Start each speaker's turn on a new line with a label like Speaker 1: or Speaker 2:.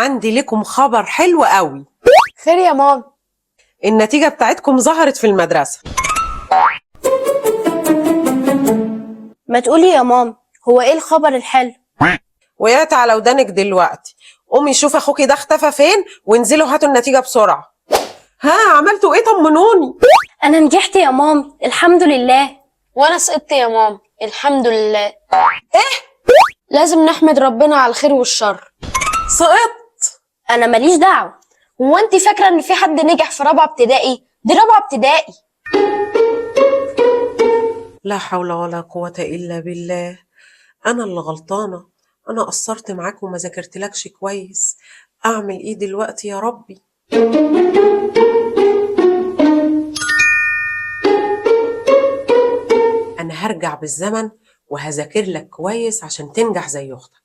Speaker 1: عندي لكم خبر حلو قوي.
Speaker 2: خير يا ماما؟
Speaker 1: النتيجة بتاعتكم ظهرت في المدرسة.
Speaker 3: ما تقولي يا ماما، هو ايه الخبر الحلو؟
Speaker 1: وقعت على ودانك دلوقتي. قومي شوف اخوكي ده اختفى فين وانزلوا هاتوا النتيجة بسرعة. ها عملتوا ايه؟ طمنوني.
Speaker 3: انا نجحت يا مامي الحمد لله.
Speaker 2: وانا سقطت يا ماما الحمد لله. ايه؟ لازم نحمد ربنا على الخير والشر.
Speaker 1: سقطت؟
Speaker 3: انا ماليش دعوة.
Speaker 2: هو انت فاكرة ان في حد نجح في رابعة ابتدائي؟ دي رابعة ابتدائي.
Speaker 1: لا حول ولا قوة إلا بالله، أنا اللي غلطانة، أنا قصرت معاك وما ذاكرتلكش كويس. أعمل إيه دلوقتي يا ربي؟ أنا هرجع بالزمن وهذاكر لك كويس عشان تنجح زي أختك.